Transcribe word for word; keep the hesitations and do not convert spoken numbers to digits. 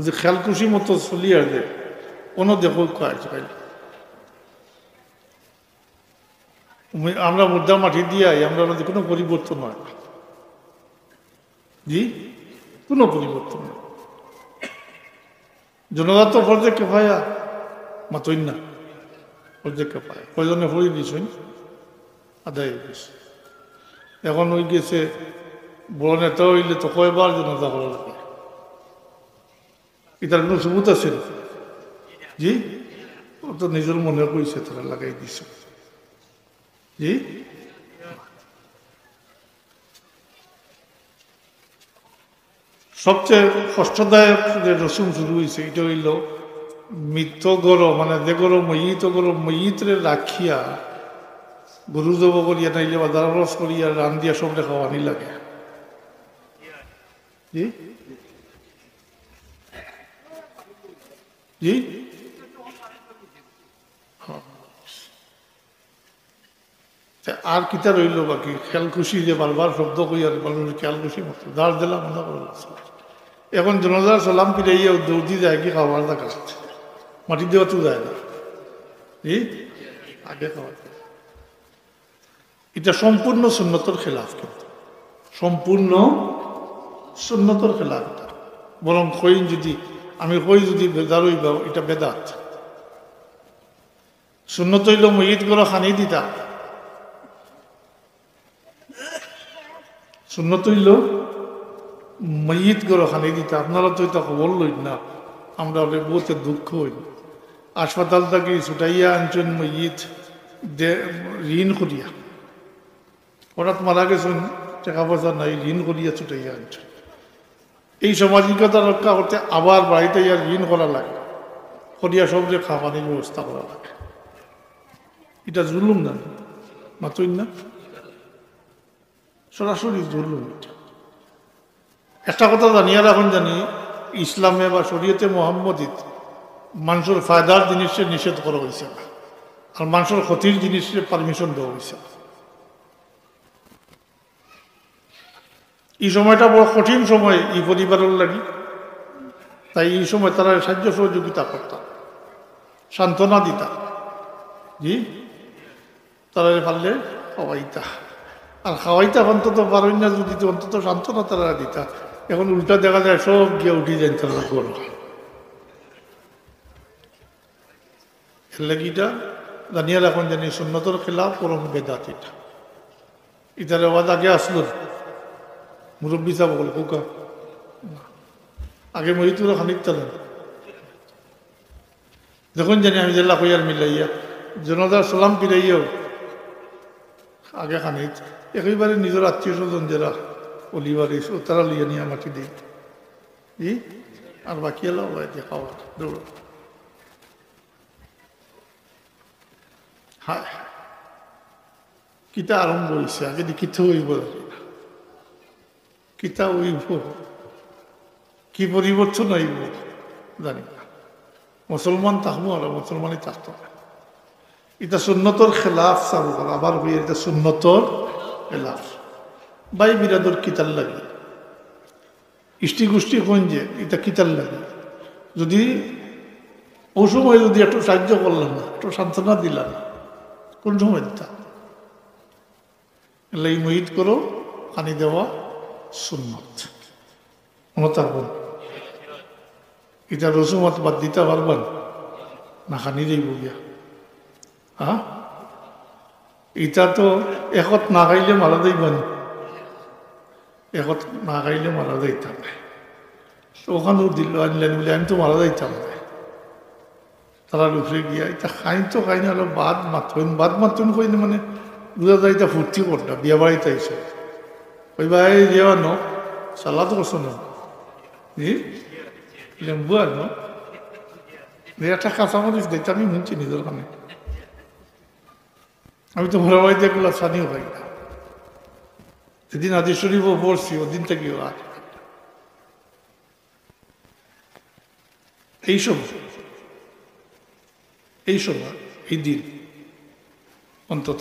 যে খেয়াল খুশি মতো চলি আর যে, কোনো দেখো কয় আজকাল। উম, আমরা মুর্দা মাটি দিয়া, আমরার মাঝে কোনো পরিবর্তন হয় না। জি, কোনো পরিবর্তন হয় না। জানাজা তো ফরজে কেফায়া, মাতইন না, ফরজে কেফায়া। কয়জনে পড়ি দিছইন, আদায় হয়ে গেছে। এখন হয়ে গেছে, বড় নেতা হইলে তো কয়বার জানাজা করা লাগে। এটার কোনো সবুত আছে না? জি, ও তো নিজের মনে কইছে, তারা লাগাই দিছে। জি, সবচেয়ে কষ্টদায়ক যে রসুম শুরু হয়েছে, এটা হইল মৃত গরো, মানে যে গরো ময়িত, গরো ময়িতরে রাখিয়া গরু জব করিয়া, নাইলে বাজার খরচ করিয়া, রান দিয়া সবরে খাওয়ানি লাগে। জি, জি। তে আর কিতা রইল বাকি? খেয়াল খুশি যে বারবার শব্দ কই আর মানুষ খেয়াল খুশি মতো দাঁড় দিলাম, মনে করো। এখন জানাজার সালাম ফিরাইয়া দৌড়ি যায় কি খাওয়ার জায়গা? মাটি দেওয়া তো যায় না। জি? আগে খাওয়া যায়। এটা সম্পূর্ণ সুন্নতর খেলাফ কিন্তু। সম্পূর্ণ সুন্নতর খেলাফ এটা। বরং কইন যদি, আমি কই যদি বেজার হইবা, এটা বেদাত। সুন্নত হইল ময়িত গরো খানি দিতা। সুন্নত হইল ময়িত গরো খানি দিতা। আপনারা তো এটা খবর লইন না, আমরা অনেক বহুতে দুঃখ হইল। হাসপাতাল থাকি ছুটাইয়া আনছেন ময়িত দে-, ঋণ করিয়া। হঠাৎ মারা গেছেন, টাকা পয়সা নাই, ঋণ করিয়া ছুটাইয়া আনছেন। এই সামাজিকতা রক্ষা করতে আবার বাড়িতে ইয়ার ঋণ করা লাগে, করিয়া সবরে খাওয়ানির ব্যবস্থা করা লাগে। এটা জুলুম না? মাতইন না? সরাসরি জুলুম এটা। একটা কথা জানিয়া রাখুন জানি, ইসলামে বা শরীয়তে মোহাম্মদীত মানুষের ফায়দার জিনিসে নিষেধ করা হয়েছে না, আর মানুষের ক্ষতির জিনিসে পারমিশন দেওয়া হয়েছে না। এই সময়টা বড় কঠিন সময় এই পরিবারের লাগি, তাই এই সময় তারা সাহায্য সহযোগিতা করতা, সান্ত্বনা দিতা। জি, তারা পারলে খাওয়াইতা, আর খাওয়াইতা অন্তত পারইন না যদি, তো অন্তত সান্ত্বনা তারা দিতা। এখন উল্টা দেখা যায়, সব গিয়া উঠি যাইন তারা গরো। এর লাগি এটা জানিয়া রাখুন জানি সুন্নতর খেলাফ, বরং বেদাত এটা। ইটার আওয়াজ আগে আসলো, মুরব্বী সাহেব বল, কোকা। আগে মহিত করে খানিকটা দেন। দেখুন জানি আমি যেলা কইয়ার মিলাইয়া, জানাজার সালাম ফিরাইয়াও আগে খানিক, একেবারে নিজের আত্মীয় স্বজন যারা অলি ওয়ারিস, ও তারা লইয়া নিয়া মাটি দেই। জি? আর বাকি এলা ওই যে খাওয়া, দৌড়। হায়, কিতা আরম্ভ হইছে, আগে দি কিতা হইব জানি না। কিতা হইব, কি পরিবর্তন হইব জানি না। মুসলমান থাকবো আর মুসলমানই থাকতো না। এটা সুন্নতর খেলাফ, সাবুকাল আবার হইয়া, এটা সুন্নতর খেলাফ। ভাই বিরাদর কিতার লাগি, ইষ্টি গোষ্ঠী কোন যে, এটা কিতার লাগি? যদি ও সময় যদি একটু সাহায্য করলাম না, একটু সান্ত্বনা দিলাম না, কোন সময় দিতাম? এর লাগি মহিত করো, খানি দেওয়া সুন্নত। মনে থাকবো। এটা রসুমাত বাদ দিতে পারবেন না, খানি যাইব গিয়া। হ্যাঁ, এটা তো একত না খাইলে মারা যাইবেন, একত না খাইলে মারা যাইতাম। তো ওখানেও দিল, আনলেন বলে, "আমি তো মারা যাইতাম না।" তারা উপরে গিয়া, "এটা খাইন তো খাইন, আরো বাদ মাতুন, বাদ মাতুন কইন, মানে, বুঝা যায় এটা ফুর্তি করটা, বিয়া বাড়িতে আইছে।" ওই ভাই, যে আনো, সালাদ করছো না? জি? লেম্বু আনো? যে একটা কাঁচামরিচ দিতে আমি শুনছি নিজের কানে। আমি তো ঘরে বাড়িতে এগুলা স্থানীয় খাই না। যেদিন হাদিস শরীফও পড়ছি, ওদিন থেকে আর এই সময়, এই সময়, এই দিন অন্তত